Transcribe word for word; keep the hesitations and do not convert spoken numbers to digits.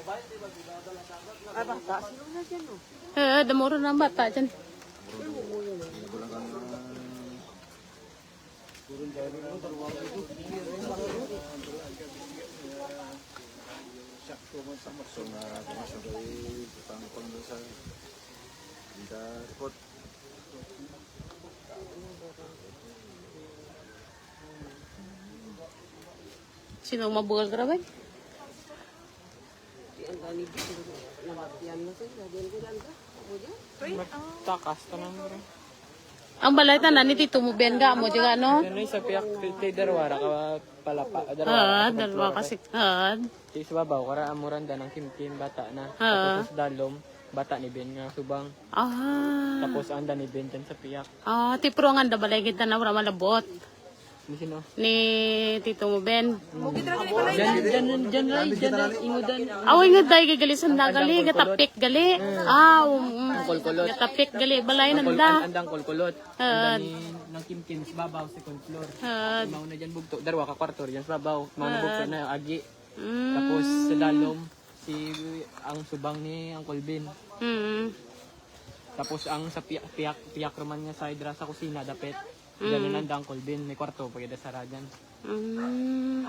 Ay, bata. Sino na dyan, oh? Eh, damo rin ang bata dyan. Sino mabugal ka ra ba? Takas ka lang, bro. Ang balay tanan ni Tito mo, Ben, ga mo, diga, no? Ano yung sa piyak, ti-, darwara ka palapa, darwara Ah, ka dalwa palapa. Kasi, ah. Di sa babaw, kara amuran da ng kimkim, bata na. Ah. Tapos sa dalom, bata ni Ben nga subang. Ah. Tapos anda ni Ben dyan sa piyak. Ah, ti, pero ang anda balay kita na wala malabot. Ni sino? Ni Tito mo, Ben. Diyan, diyan, diyan, Ray, diyan, Ray, ingudan. Aw, ingud day, gali sanda, gali, gatapik, gali. Ah, um, mm. Ang kulkulot. Gatapik, gali, balay Ang kul-, nanda. An-, andang kulkulot. Ah. Anda ni, ng kimkim sa babaw, second floor. Ah. Mao na dyan bugto, darwa ka kwarto, dyan sa babaw. Mao na Ah. bugto na, agi. Mm. Tapos sa dalom, si, ang subang ni Uncle Ben. Mm. Tapos ang sa piyak, piyak, piyak roman nga side ra sa kusina, dapit. Mm. Diyan na nanda Uncle Ben, may kwarto, pwede sa ragan. Mm.